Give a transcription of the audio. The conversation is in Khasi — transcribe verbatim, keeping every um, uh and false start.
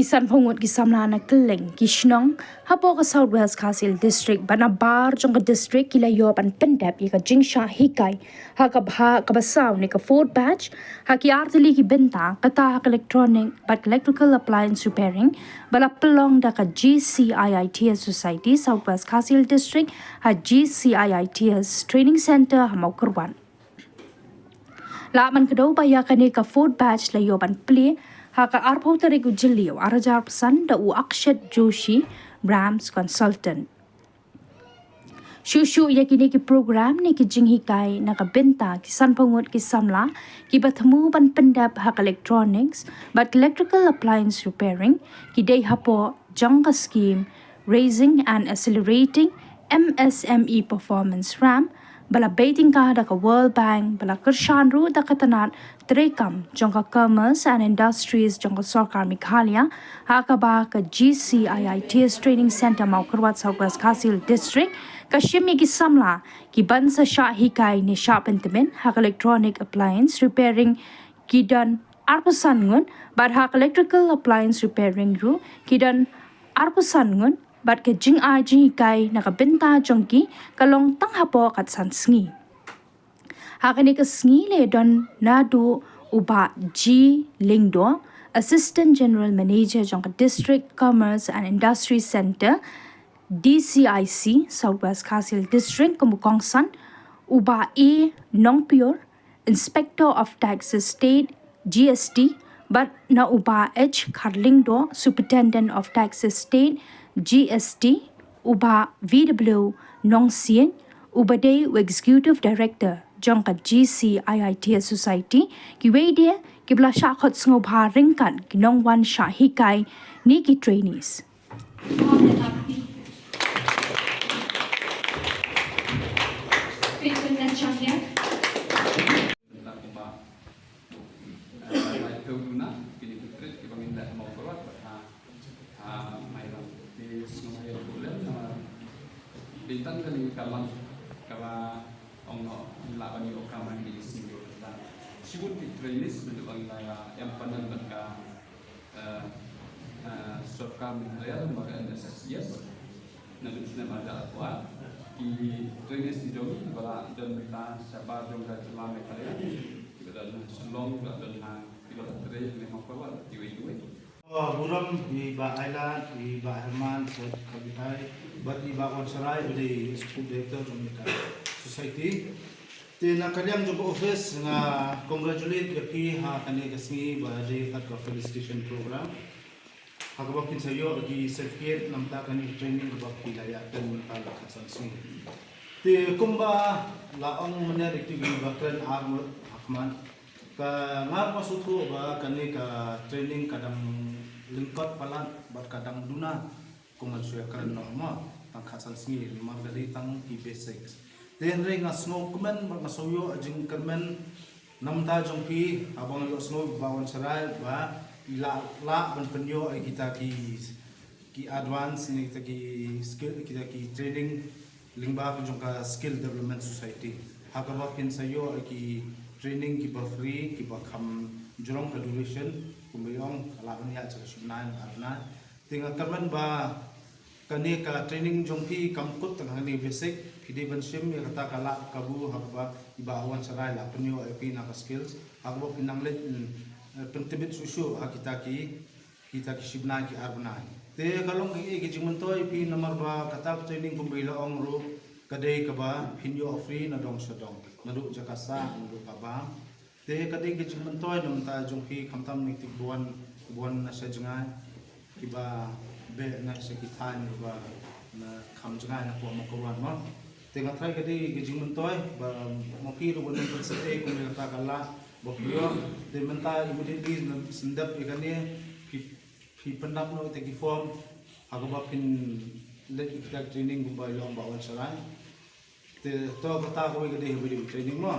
Sanphew ngut ki samla na kylleng ki shnong hapoh ka South West Khasi Hills District bad nabar jong ka district ki la ïoh ban pyndep ïa ka jingshah hikai ha ka bhah kaba saw ne ka fourth batch ha ki artylli ki bynta, kata ha ka electronic bad electrical appliance repairing, ba la pynlong da ka G C I I T S Society South West Khasi Hills District ha G C I I T S Training Center ha Mawkyrwat. La man ka daw ba ïa kane ka fourth batch la ïoh ban plie ha ka arphew tarik u Jylliew arhajar arphew san da u Akshat Joshi, Rams Consultant. Shuh shuh ïa kine ki program ne ki jinghikai na ka bynta ki sanphew ngut ki samla kiba thmu ban pyndep ha ka electronics bad electrical appliance repairing, ki dei hapoh jong ka scheme Raising and Accelerating M S M E Performance, RAM, ba la bei tyngka da ka World Bank, ba la kyrshan ruh da ka tnat treikam jong ka Commerce and Industries jong ka Sorkar Meghalaya, ha kaba ka G C I I T S Training Center Mawkyrwat South West Khasi Hills District ka shim ïa ki samla ki ban sa shah hikai ne shah pyntbit ha ka electronic appliance repairing, ki don arphew san ngut, bad ha ka electrical appliance repairing ruh ki don arphew san ngut, bad ka jingai jinghikai na ka bynta jong ki ka long tang hapoh katsan sngi. Ha kane ka sngi la don naduh u Bah G Lyngdoh, Assistant General Manager jong ka District Commerce and Industry Centre, D C I C, South West Khasi Hills District, kum u kongsan, u Bah A Nongpior, Inspector of Taxes State, G S T, bad na u Bah H Kharlyngdoh, Superintendent of Taxes State, G S T, u Bah V W Nongsiej, uba dei u Executive Director jong ka G C I I T S Society, kiwei de kiba la shah khot sngewbha ryngkat ki nongwan shah hikai ne ki trainees. Kumba, eh, lai tau duna, kine ki trade kiba ngin leh ha Mawkyrwat bad ha, ha Mairang. Te sngewbha ïa u lem, namar dei tang kane ka lam kaba ong noh ngin lah ban ïoh kam ha kine ki sngi kiba bynta. Shibun ki trainees naduh ba ngin la ïa em panel bad ka, eh, eh, sorkar Meghalaya, lembaga M S S E S. Naduh snem arhajar arphew ar, ki trainees ki jong ngi ba la don mynta shabar jong ka jylla Meghalaya, kiba don ha Shillong, kiba don ha, kiba la trei ha Mawkyrwat, kiwei kiwei. Oh, burom ïa i Bah Ailad, i Bah Herman, Sir Kabitai, bad i Bah Wansarai, ba dei Executive Director jong ka society. Te na ka liang jong ka office nga congratulate ïa phi ha kane ka sngi ba dei kat ka felicitation program. Ha kaba phin sa ïoh ki certificate namar kane ka training kaba phi la ïa attend mynta la khatsan sngi. Te kumba la ong mynne da ki ba kren ar ngut ha khmat. Ka nga ba sngewthuh ba kane ka training ka dang lyngkot palat bad ka dang duna. Kumba shu ïa kren noh mo, tang khatsan sngi, namar ka dei tang ki basics. Te hynrei nga sngewkmen bad nga sngewïoh jingkyrmen namar jong phi, haba nga ïohsngew Bah Wansarai ba i lah, lah ban pynïoh ïa kita ki, ki advance ne kita ki skill, kita ki training lyngba ka jong ka Skill Development Society. Ha kaba phin sa ïoh ïa ki training kiba free, kiba kham jrong ka duration, kumba ong ka lah ban ïaid sha ka shi bnai, ar bnai. Te nga kyrmen ba kane ka training jong phi kam kut tang hangne basic, phi dei ban shim ïa kata ka lad kabu ha kaba i Bah Wansarai la pynïoh ïa phi na ka skills, ha kaba phin nang leit, mm, eh, pyntbit shuh shuh ha kita ki, kita ki shi bnai ki ar bnai. Te ka long kaei ka jingmyntoi ïa phi namar ba kata ka training kumba i la ong ruh ka dei kaba phin ïoh free na dong sha dong, naduh jaka sah naduh ka bam. Te ka dei ka jingmyntoi namar jong phi khamtam na ki buan, buan na sha jngai, kiba beh na sha ki thaiñ kiba na kham jngai na poh Mawkyrwat mo. Te nga tharai ka dei ka jingmyntoi ba ma phi ruh ban pynsyrtei kum ïa kata ka lad ba phi ïoh. Te mynta immediately na sdang ïa kane phi, phi pyndap noh ïa ki form ha kaba phin leit ïa kita training kumba i la ong Bah Wansarai. Te to kata kawei ka dei ha video training mo.